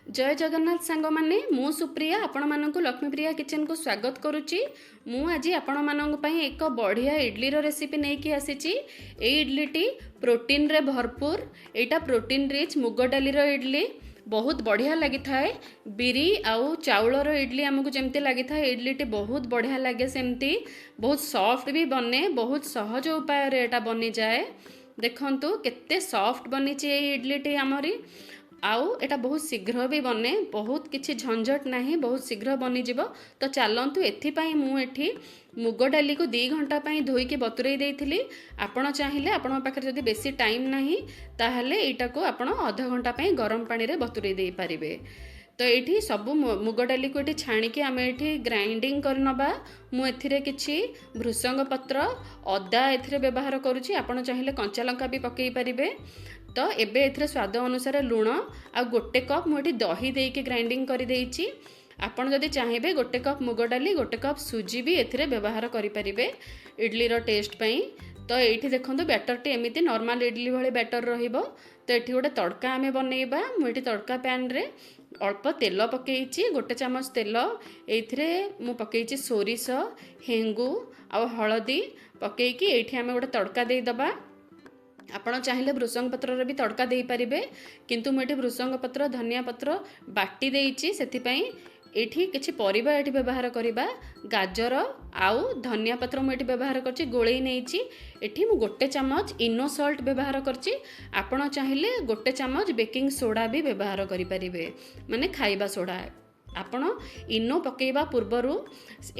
ଜୟ ଜଗନ୍ନାଥ ସାଙ୍ଗମାନେ, ମୁଁ ସୁପ୍ରିୟା ଆପଣମାନଙ୍କୁ ଲକ୍ଷ୍ମୀପ୍ରିୟା କିଚେନକୁ ସ୍ୱାଗତ କରୁଛି। ମୁଁ ଆଜି ଆପଣମାନଙ୍କ ପାଇଁ ଏକ ବଢ଼ିଆ ଇଡଲିର ରେସିପି ନେଇକି ଆସିଛି। ଏଇ ଇଡଲିଟି ପ୍ରୋଟିନରେ ଭରପୁର। ଏଇଟା ପ୍ରୋଟିନ୍ ରିଚ୍ ମୁଗ ଡାଲିର ଇଡଲି, ବହୁତ ବଢ଼ିଆ ଲାଗିଥାଏ। ବିରି ଆଉ ଚାଉଳର ଇଡଲି ଆମକୁ ଯେମିତି ଲାଗିଥାଏ, ଇଡଲିଟି ବହୁତ ବଢ଼ିଆ ଲାଗେ ସେମିତି। ବହୁତ ସଫ୍ଟ ବି ବନେ, ବହୁତ ସହଜ ଉପାୟରେ ଏଇଟା ବନିଯାଏ। ଦେଖନ୍ତୁ କେତେ ସଫ୍ଟ ବନିଛି ଏଇ ଇଡଲିଟି ଆମରି। ଆଉ ଏଇଟା ବହୁତ ଶୀଘ୍ର ବି ବନେ, ବହୁତ କିଛି ଝଞ୍ଝଟ ନାହିଁ, ବହୁତ ଶୀଘ୍ର ବନିଯିବ। ତ ଚାଲନ୍ତୁ, ଏଥିପାଇଁ ମୁଁ ଏଠି ମୁଗ ଡାଲିକୁ 2 ଘଣ୍ଟା ପାଇଁ ଧୋଇକି ବତୁରେଇ ଦେଇଥିଲି। ଆପଣ ଚାହିଁଲେ, ଆପଣଙ୍କ ପାଖରେ ଯଦି ବେଶୀ ଟାଇମ୍ ନାହିଁ, ତାହେଲେ ଏଇଟାକୁ ଆପଣ ଅଧ ଘଣ୍ଟା ପାଇଁ ଗରମ ପାଣିରେ ବତୁରେଇ ଦେଇପାରିବେ। ତ ଏଇଠି ସବୁ ମୁଗ ଡାଲିକୁ ଏଠି ଛାଣିକି ଆମେ ଏଠି ଗ୍ରାଇଣ୍ଡିଙ୍ଗ କରିନେବା। ମୁଁ ଏଥିରେ କିଛି ଭୃସଙ୍ଗ ପତ୍ର, ଅଦା ଏଥିରେ ବ୍ୟବହାର କରୁଛି। ଆପଣ ଚାହିଁଲେ କଞ୍ଚା ଲଙ୍କା ବି ପକାଇ ପାରିବେ। ତ ଏବେ ଏଥିରେ ସ୍ୱାଦ ଅନୁସାରେ ଲୁଣ ଆଉ 1 କପ୍ ମୁଁ ଏଠି ଦହି ଦେଇକି ଗ୍ରାଇଣ୍ଡିଙ୍ଗ କରିଦେଇଛି। ଆପଣ ଯଦି ଚାହିଁବେ, 1 କପ୍ ମୁଗ ଡାଲି, 1 କପ୍ ସୁଜି ବି ଏଥିରେ ବ୍ୟବହାର କରିପାରିବେ ଇଡ଼ଲିର ଟେଷ୍ଟ ପାଇଁ। ତ ଏଇଠି ଦେଖନ୍ତୁ, ବ୍ୟାଟରଟି ଏମିତି ନର୍ମାଲ ଇଡ଼ଲି ଭଳି ବ୍ୟାଟର ରହିବ। ତ ଏଠି ଗୋଟେ ତଡ଼କା ଆମେ ବନେଇବା। ମୁଁ ଏଠି ତଡ଼କା ପ୍ୟାନ୍ରେ ଅଳ୍ପ ତେଲ ପକେଇଛି, 1 ଚାମଚ ତେଲ। ଏଇଥିରେ ମୁଁ ପକେଇଛି ସୋରିଷ, ହେଙ୍ଗୁ ଆଉ ହଳଦୀ ପକେଇକି ଏଇଠି ଆମେ ଗୋଟେ ତଡ଼କା ଦେଇଦେବା। ଆପଣ ଚାହିଁଲେ ଭୃସଙ୍ଗ ପତ୍ରର ବି ତଡ଼କା ଦେଇପାରିବେ, କିନ୍ତୁ ମୁଁ ଏଠି ଭୃସଙ୍ଗ ପତ୍ର, ଧନିଆ ପତ୍ର ବାଟି ଦେଇଛି। ସେଥିପାଇଁ ଏଇଠି କିଛି ପରିବା ଏଠି ବ୍ୟବହାର କରିବା। ଗାଜର ଆଉ ଧନିଆ ପତ୍ର ମୁଁ ଏଠି ବ୍ୟବହାର କରିଛି, ଗୋଳେଇ ନେଇଛି। ଏଠି ମୁଁ 1 ଚାମଚ ଇନୋ ସଲ୍ଟ ବ୍ୟବହାର କରିଛି। ଆପଣ ଚାହିଁଲେ 1 ଚାମଚ ବେକିଂ ସୋଡ଼ା ବି ବ୍ୟବହାର କରିପାରିବେ, ମାନେ ଖାଇବା ସୋଡ଼ା। ଆପଣ ଇନୋ ପକାଇବା ପୂର୍ବରୁ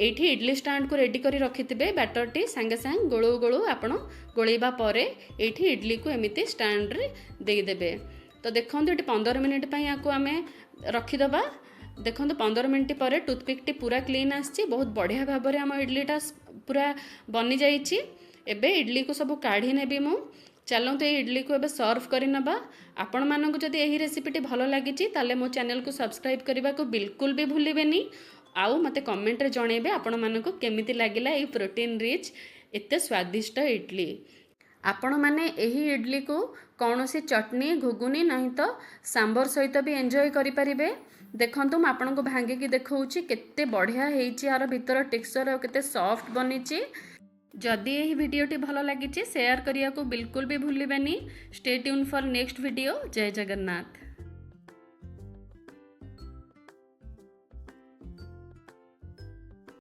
ଏଇଠି ଇଡ଼ଲି ଷ୍ଟାଣ୍ଡକୁ ରେଡ଼ି କରି ରଖିଥିବେ। ବ୍ୟାଟରଟି ସାଙ୍ଗେ ସାଙ୍ଗେ ଗୋଳଉ ଗୋଳଉ ଆପଣ ଗୋଳେଇବା ପରେ ଏଇଠି ଇଡ଼ଲିକୁ ଏମିତି ଷ୍ଟାଣ୍ଡରେ ଦେଇଦେବେ। ତ ଦେଖନ୍ତୁ, ଏଠି 15 ମିନିଟ୍ ପାଇଁ ୟାକୁ ଆମେ ରଖିଦେବା। ଦେଖନ୍ତୁ, 15 ମିନିଟ୍ ପରେ ଟୁଥପିକ୍ଟି ପୁରା କ୍ଲିନ୍ ଆସିଛି। ବହୁତ ବଢ଼ିଆ ଭାବରେ ଆମ ଇଡ଼ଲିଟା ପୁରା ବନିଯାଇଛି। ଏବେ ଇଡ଼ଲିକୁ ସବୁ କାଢ଼ି ନେବି ମୁଁ। ଚାଲନ୍ତୁ, ଏଇ ଇଡ଼ଲିକୁ ଏବେ ସର୍ଭ କରିନେବା। ଆପଣମାନଙ୍କୁ ଯଦି ଏହି ରେସିପିଟି ଭଲ ଲାଗିଛି, ତାହେଲେ ମୋ ଚ୍ୟାନେଲକୁ ସବସ୍କ୍ରାଇବ୍ କରିବାକୁ ବିଲକୁଲ ବି ଭୁଲିବେନି। ଆଉ ମୋତେ କମେଣ୍ଟରେ ଜଣାଇବେ ଆପଣମାନଙ୍କୁ କେମିତି ଲାଗିଲା ଏଇ ପ୍ରୋଟିନ୍ ରିଚ୍ ଏତେ ସ୍ୱାଦିଷ୍ଟ ଇଡ଼ଲି। ଆପଣମାନେ ଏହି ଇଡ଼ଲିକୁ କୌଣସି ଚଟନି, ଘୁଗୁନି, ନାହିଁ ତ ସାମ୍ବର ସହିତ ବି ଏନ୍ଜୟ କରିପାରିବେ। ଦେଖନ୍ତୁ, ମୁଁ ଆପଣଙ୍କୁ ଭାଙ୍ଗିକି ଦେଖାଉଛି କେତେ ବଢ଼ିଆ ହେଇଛି ୟାର ଭିତର ଟେକ୍ସଚର୍ ଆଉ କେତେ ସଫ୍ଟ ବନିଛି। ଯଦି ଏହି ଭିଡ଼ିଓଟି ଭଲ ଲାଗିଛି, ସେୟାର କରିବାକୁ ବିଲକୁଲ ବି ଭୁଲିବେନି। Stay tuned for next video. Jay Jagannath.